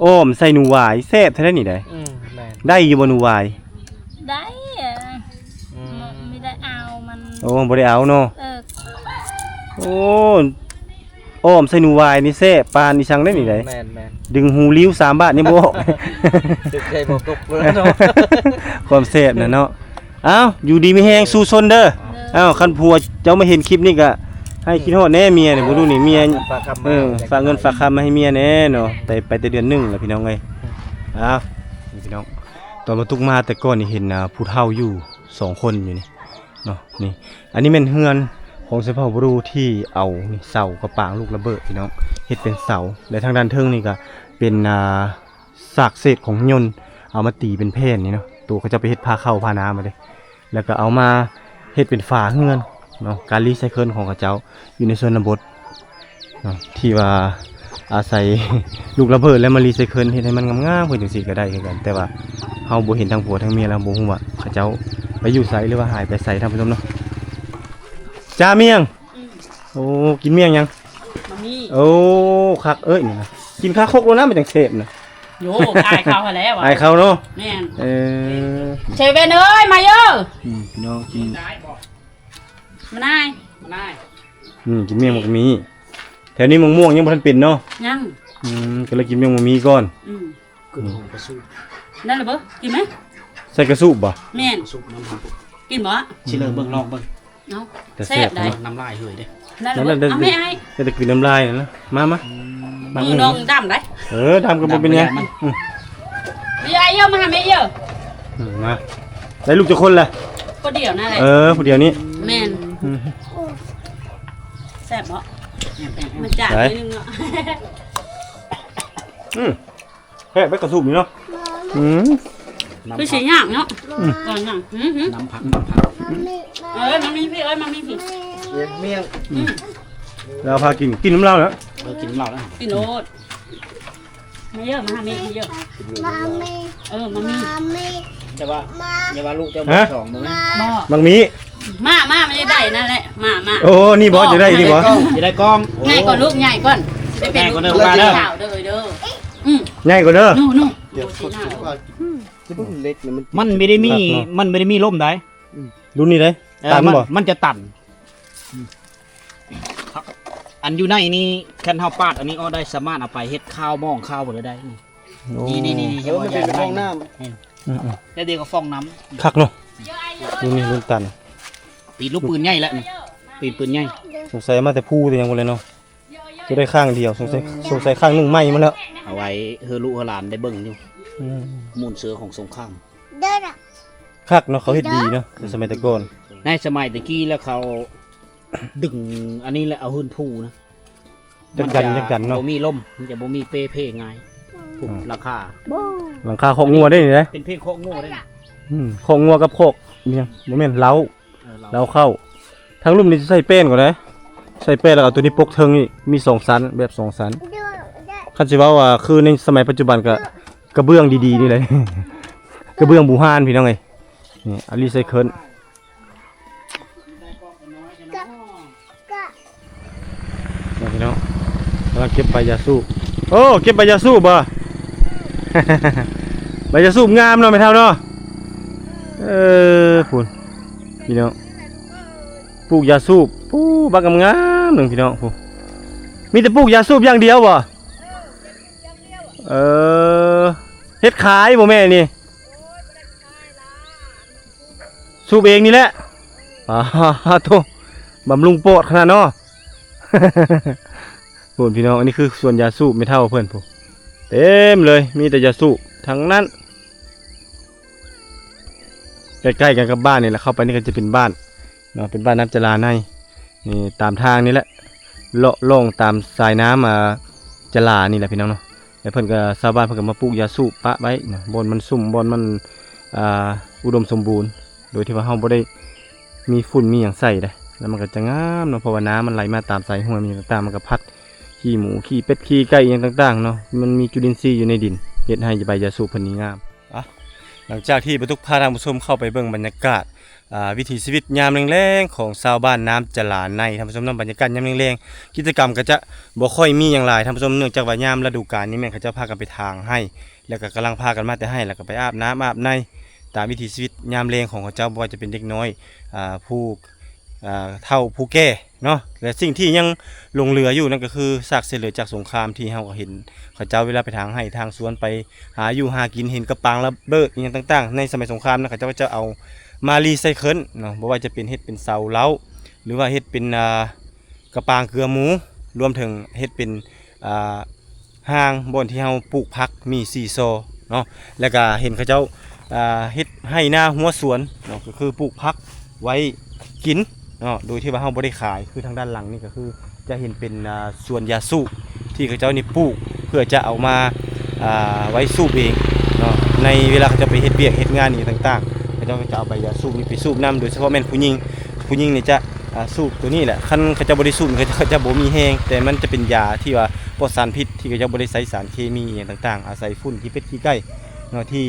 ເອີ ອ້ອມໃສ່ໜູຫວາຍ ແຊບແທ້ນີ້ໃດ. ອືມ ແມ່ນ. ໄດ້ຢູ່ບໍ່ໜູຫວາຍ? ໄດ້. ອືມ ບໍ່ໄດ້ເອົາມັນ. ໂອ້ ບໍ່ໄດ້ເອົາເນາະ. ເອີ ໂອ້ ອ້ອມໃສ່ໜູຫວາຍນີ້ແຊບປານອີ່ສັງເດ້ນີ້ໃດ໋. ແມ່ນໆ ດຶງຫູລິ້ວສາມບາດຍັງບໍ່ອອກ ຖືກໃຈບໍ່ຕົກເລີຍເນາະ ຄວາມແຊບນະເນາະ. ເອົ້າ ຢູ່ດີມີແຮງ ສູ້ຊົນເດີ. ເອົ້າ ຄັນຜົວເຈົ້າມາເຫັນຄລິບນີ້ກະໃຫ້ຄິດຮອດແດ່ເມຍນີ້ ບໍ່ຮູ້ນີ້ເມຍ ຝາກເງິນຝາກຄຳ ເອີ ຝາກເງິນຝາກຄຳມາໃຫ້ເມຍແດ່ເນາະ ໄປ ໄປແຕ່ເດືອນໜຶ່ງແລ້ວພີ່ນ້ອງເອີຍ. ເອົ້າ ນີ້ພີ່ນ້ອງ ຕອນບໍ່ຕຸກມາແຕ່ກ່ອນນີ້ເຫັນ ອ່າ ຜູ້ເຖົ້າຢູ່ສອງຄົນຢູ່ນີ້ເນາະ. ນີ້ ອັນນີ້ແມ່ນເຮືອນຂອງຊາວເຜົ່າບຣູ ທີ່ເອົານີ້ເສົາກັບປາງລູກລະເບີດພີ່ນ້ອງ ເຮັດເປັນເສົາ ແລະ ທາງດ້ານເທິງນີ້ກະເປັນ ອ່າ ຊາກເສດຂອງຍົນ ເອົາມາຕີເປັນແຜ່ນນີ້ເນາະ ໂຕເຂົາເຈົ້າໄປເຮັດພາເຂົ້າພານ້ຳມາເດ້ ແລ້ວກໍເອົາມາເຮັດເປັນຝາເຮືອນເນາະ ການຣີໄຊເຄິນຂອງເຂົາເຈົ້າຢູ່ໃນຊົນນະບົດເນາະ ທີ່ວ່າອາໄສລູກລະເບີດແລ້ວມາຣີໄຊເຄິນ ເຮັດໃຫ້ມັນງາມໆ ຄືຈັ່ງຊີ້ກໍໄດ້ຄືກັນ ແຕ່ວ່າເຮົາບໍ່ເຫັນທັງຜົວທັງເມຍ ແລ້ວບໍ່ຮູ້ວ່າເຂົາເຈົ້າໄປຢູ່ໃສ ຫຼືວ່າຫາຍໄປໃສ ທ່ານຜູ້ຊົມເນາະ. ຈາມອີ່ຫຍັງ? ອືມ ໂອ້ ກິນໝ້ຽງຫຍັງ? ໝາກໝີ່. ໂອ້ ຄັກເອີຍນີ້ນະ ກິນຄາຄົກໂລດນະ ມັນຈັ່ງແຊບນະ. ໂຢ ອາຍເຂົາຫັ້ນແຫຼະ ອາຍເຂົາເນາະ. ແມ່ນ ເອີ ເຊເວັນເອີຍ ມາເດີ້. ອືມ ພີ່ນ້ອງກິນ ມານາຍ ມານາຍ. ອືມ ກິນໝ້ຽງໝາກໝີ່. ແຖວນີ້ໝາກມ່ວງຍັງບໍ່ທັນເປັນເນາະ. ຍັງ. ອືມ ກໍເລີຍກິນໝ້ຽງໝາກໝີ່ກ່ອນ. ອືມ ຂຶ້ນຫ້ອງປະຊຸມ. ນັ້ນລະບໍ່? ກິນໄໝ? ໃສ່ກະສູບບໍ່? ແມ່ນ ກະສູບນ້ຳ ກິນບໍ່? ຊິເລີເບິ່ງ ລອງເບິ່ງ. ເອົາ ແຕ່ແຊບ ແຊບໄດ໋ ເນາະ ນ້ຳລາຍເຮີຍເດ້. ນັ້ນລະບໍ່? ເອົາແມ່ອ້າຍ ແຕ່ຄືນ້ຳລາຍນະ. ມາ ມາ ອືມ ມືນ້ອງດຳໄດ໋. ເອີ ດຳກໍບໍ່ເປັນຫຍັງ. ອືມ ເອີ ເອີ ມາຫາແມ່ເອີ. ອືມ ມາ ໄດ້ລູກຈັກຄົນລະ? ຜູ້ດຽວນັ້ນແຫຼະ. ເອີ ຜູ້ດຽວນີ້. ແມ່ນ. ອືມ ແຊບບໍ່? ມັນຈາງໜ້ອຍໜຶ່ງເນາະ. ອືມ ແຊບເດ້ກະສູບນີ້ເນາະ. ອືມ ຄືຊິຍາກເນາະ. ອືມ ກ່ອນນະ. ຫື ຫື ນ້ຳຜັກ ນ້ຳຜັກ. ເອີ ມັນມີພີ່ ເອີ ມັນມີພີ່ ໝ້ຽງ ໝ້ຽງ. ອືມ ລາວພາກິນ ກິນນຳລາວນະ. ເອີ ກິນນຳລາວນະ ກິນໂລດ. ມາເດີ້ ມາຫາແມ່ເດີ້. ເອີ ມາມີ ແຕ່ວ່າ ຢ່າວ່າລູກເຈົ້າ ຮະ ບໍ່ສອງມື້. ໝາກໝີ່ ມາ ມາ ມັນຈະໄດ້ນັ້ນແຫຼະ. ມາ ມາ ໂອ້ ນີ້ບໍ່ ໂອ້ ຈະໄດ້ນີ້ບໍ່? ຈະໄດ້ກ້ອງ. ໂອ້ ໃຫຍ່ກ່ອນລູກ ໃຫຍ່ກ່ອນ. ໃຫຍ່ກ່ອນເດີ ລູກຫຼານເດີ. ອືມ ໃຫຍ່ກ່ອນເດີ. ໜູ ໜູ ດຽວ ມັນບໍ່ໄດ້ມີ ມັນບໍ່ໄດ້ມີລົມໃດ. ອືມ ລຸ້ນນີ້ເດ້ ເອີ ຕັນບໍ່? ມັນ ມັນຈະຕັນ. ອັນຢູ່ໃນນີ້ ຄັນເຮົາປາດອັນນີ້ອອກໄດ້ ສາມາດເອົາໄປເຮັດຄາວໝອງຄາວບໍ່ໄດ້. ໂອ້ ນີ້ໆໆ ເອີ ມັນເປັນຟອງນ້ຳ. ອືມໆ ແລ້ວດຽວກໍຟອງນ້ຳ. ຄັກເນາະ. ລຸ້ນນີ້ລຸ້ນຕັນ. ປີນລູກປືນໃຫຍ່ແລ້ວນີ້ ປີນປືນໃຫຍ່. ສົງໄສມາແຕ່ພູແຕ່ຫຍັງພຸ້ນແຫຼະເນາະ. ຈະໄດ້ຂ້າງດຽວ ສົງໄສ ເອີ ສົງໄສຂ້າງໜຶ່ງໄໝ້ໝົດແລ້ວ. ເອົາໄວ້ເຮີລູກເຮີຫຼານໄດ້ເບິ່ງຢູ່. ອືມ ມູນເຊື້ອຂອງສົງຄາມ. ຄັກເນາະ ເຂົາເຮັດດີເນາະ ໃນສະໄໝແຕ່ກ່ອນ. ໃນສະໄໝແຕ່ກີ້ແລ້ວເຂົາດຶງອັນນີ້ແຫຼະ ເອົາຫື່ນພູນະ. ຈັກດັນ ມັນຈະ ຈັກດັນເນາະ ບໍ່ມີລົມ ມັນຈະບໍ່ມີເປ່ເພງ່າຍ. ອືມ ຫຼັງຄາ ຫຼັງຄາຄອກງົວເດ້ນີ້ເດ້. ເປັນເພງຄອກງົວເດ້. ອືມ ຄອກງົວກັບຄອກຫຍັງ ບໍ່ແມ່ນ ເລົ້າ. ເອີ ເລົ້າ ເລົ້າເຂົ້າ. ທາງລຸ່ມນີ້ຈະໃສ່ແປ້ນກ່ອນເດ້ ໃສ່ແປ້ນແລ້ວກໍເອົາຕົວນີ້ປົກເທິງອີກ ມີສອງຊັ້ນ ແບບສອງຊັ້ນ. ຄັນຊິເວົ້າວ່າຄືໃນສະໄໝປັດຈຸບັນກໍກະເບື້ອງດີໆນີ້ແຫຼະ ກະເບື້ອງບູຮານພີ່ນ້ອງເອີຍ. ນີ້ ເອົາຣີໄຊເຄິນ. ນີ້ພີ່ນ້ອງ ກຳລັງເກັບໃບຢາສູບ. ໂອ້ ເກັບໃບຢາສູບບໍ່? ໃບຢາສູບງາມເນາະແມ່ເຖົ້າເນາະ. ເອີ ພຸ້ນພີ່ນ້ອງ ປູກຢາສູບ ປູກບັກງາມໆໜຶ່ງພີ່ນ້ອງ. ພຸ້ນ ມີແຕ່ປູກຢາສູບຢ່າງດຽວບໍ່? ເອີ ເຮັດຂາຍບໍ່ແມ່ນີ້? ສູບເອງນີ້ແຫຼະ. ປາໂທ້ ບຳລຸງປອດຂະໜາດເນາະ. ພຸ້ນພີ່ນ້ອງ ອັນນີ້ຄືສວນຢາສູບແມ່ເຖົ້າເພິ່ນພຸ້ນ ເຕັມເລີຍ ມີແຕ່ຢາສູບທັງນັ້ນ. ໃກ້ໆກັນກັບບ້ານນີ້ແຫຼະ ເຂົ້າໄປນີ້ກໍຈະເປັນບ້ານເນາະ ເປັນບ້ານນ້ຳຈະລາໃນ. ນີ້ຕາມທາງນີ້ແຫຼະ ເລາະລ່ອງຕາມສາຍນ້ຳ ອ່າ ຈະລານີ້ແຫຼະພີ່ນ້ອງເນາະ. ແລ້ວເພິ່ນກໍ ຊາວບ້ານເພິ່ນກໍມາປູກຢາສູບປະໄວ້ນະ ບ່ອນມັນຊຸ່ມ ບ່ອນມັນ ອ່າ ອຸດົມສົມບູນ ໂດຍທີ່ວ່າເຮົາບໍ່ໄດ້ມີຝຸ່ນມີຫຍັງໃສ່ເດ້. ແລ້ວມັນກໍຈະງາມເນາະ ເພາະວ່ານ້ຳມັນໄຫຼມາຕາມສາຍຫ້ວຍ ມີຫຍັງຕ່າງໆ ມັນກໍພັດຂີ້ໝູ ຂີ້ເປັດ ຂີ້ໄກ່ ອີ່ຫຍັງຕ່າງໆເນາະ. ມັນມີຈຸລິນຊີຢູ່ໃນດິນ ເຮັດໃຫ້ໃບຢາສູບເພິ່ນນີ້ງາມ. ອ່ະ ຫຼັງຈາກທີ່ປະຕຸກພາທ່ານຜູ້ຊົມເຂົ້າໄປເບິ່ງບັນຍາກາດ ອ່າ ວິຖີຊີວິດຍາມແລງໆຂອງຊາວບ້ານນ້ຳຈະລາໃນ ທ່ານຜູ້ຊົມເນາະ. ບັນຍາກາດຍາມແລງໆ ກິດຈະກຳກໍຈະບໍ່ຄ່ອຍມີຫຍັງຫຼາຍ ທ່ານຜູ້ຊົມ ເນື່ອງຈາກວ່າຍາມລະດູການນີ້ແມ່ນເຂົາເຈົ້າພາກັນໄປຖາງໄຮ່ ແລ້ວກໍກຳລັງພາກັນມາແຕ່ໄຮ່ ແລ້ວກໍໄປອາບນ້ຳອາບໃນ ຕາມວິຖີຊີວິດຍາມແລງຂອງເຂົາເຈົ້າ ບໍ່ວ່າຈະເປັນເດັກນ້ອຍ ອ່າ ຜູ້ ອ່າ ເຖົ້າຜູ້ແກ່ ເນາະ ແລະສິ່ງທີ່ຍັງຫຼົງເຫຼືອຢູ່ນັ້ນກໍຄືຊາກເສດເຫຼືອຈາກສົງຄາມ ທີ່ເຮົາກໍເຫັນເຂົາເຈົ້າເວລາໄປທາງໄຮ່ທາງສວນ ໄປຫາຢູ່ຫາກິນ ເຫັນກະປາງລະເບີດອີ່ຫຍັງຕ່າງໆ ໃນສະໄໝສົງຄາມນະ ເຂົາເຈົ້າກໍຈະເອົາມາຣີໄຊເຄິນເນາະ ບໍ່ວ່າຈະເປັນເຮັດເປັນເສົາເລົ້າ ຫຼືວ່າເຮັດເປັນ ອ່າ ກະປາງເກືອໝູ ລວມເຖິງເຮັດເປັນ ອ່າ ຮ່າງບ່ອນທີ່ເຮົາປູກຜັກມີຊີຊໍເນາະ ແລ້ວກະເຫັນເຂົາເຈົ້າ ອ່າ ເຮັດໄຮ່ນາຮົ້ວສວນເນາະ ກໍຄືປູກຜັກໄວ້ກິນເນາະ ໂດຍທີ່ວ່າເຮົາບໍ່ໄດ້ຂາຍ ຄືທາງດ້ານຫຼັງນີ້ກໍຄືຈະເຫັນເປັນ ອ່າ ສວນຢາສູບ ທີ່ເຂົາເຈົ້ານີ້ປູກເພື່ອຈະເອົາມາ ອ່າ ໄວ້ສູບເອງເນາະ ໃນເວລາເຂົາເຈົ້າໄປເຮັດວຽກເຮັດງານອີ່ຫຍັງຕ່າງໆ ເຂົາເຈົ້າກໍຈະເອົາໃບຢາສູບນີ້ໄປສູບນຳ ໂດຍສະເພາະແມ່ນຜູ້ຍິງ ຜູ້ຍິງນີ້ຈະ ອ່າ ສູບໂຕນີ້ແຫຼະ ຄັນເຂົາເຈົ້າບໍ່ໄດ້ສູບ ເຂົາເຈົ້າ ເຂົາເຈົ້າບໍ່ມີແຮງ ແຕ່ມັນຈະເປັນຢາທີ່ວ່າປອດສານພິດ ທີ່ເຂົາເຈົ້າບໍ່ໄດ້ໃຊ້ສານເຄມີອີ່ຫຍັງຕ່າງໆ ອາໄສຝຸ່ນຂີ້ເປັດຂີ້ໄກ່ເນາະ ທີ່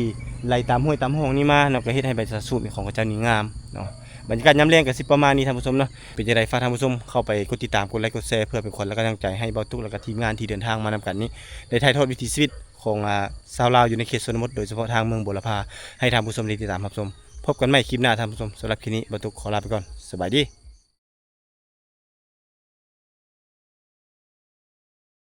ໄຫຼຕາມຫ້ວຍຕາມຮ່ອງນີ້ມາເນາະ ກໍເຮັດໃຫ້ໃບຢາສູບຂອງເຂົາເຈົ້ານີ້ງາມເນາະ. ບັນຍາກາດຍາມແລງກໍຊິປະມານນີ້ທ່ານຜູ້ຊົມເນາະ ເປັນຈັ່ງໃດຝາກທ່ານຜູ້ຊົມເຂົ້າໄປກົດຕິດຕາມ ກົດໄລ ກົດແຊ ເພື່ອເປັນຂວັນ ແລະ ກຳລັງໃຈໃຫ້ບ່າວຕຸກ ແລະ ກໍທີມງານທີ່ເດີນທາງມານຳກັນນີ້ ໄດ້ຖ່າຍທອດວິຖີຊີວິດຂອງ ອ່າ ຊາວລາວຢູ່ໃນເຂດຊົນນະບົດ ໂດຍສະເພາະທາງເມືອງບົວລະພາ ໃຫ້ທ່ານຜູ້ຊົມໄດ້ຕິດຕາມຮັບຊົມ. ພົບກັນໃໝ່ຄລິບໜ້າທ່ານຜູ້ຊົມ ສຳລັບຄລິບນີ້ບ່າວຕຸກຂໍລາໄປກ່ອນ ສະບາຍດີ.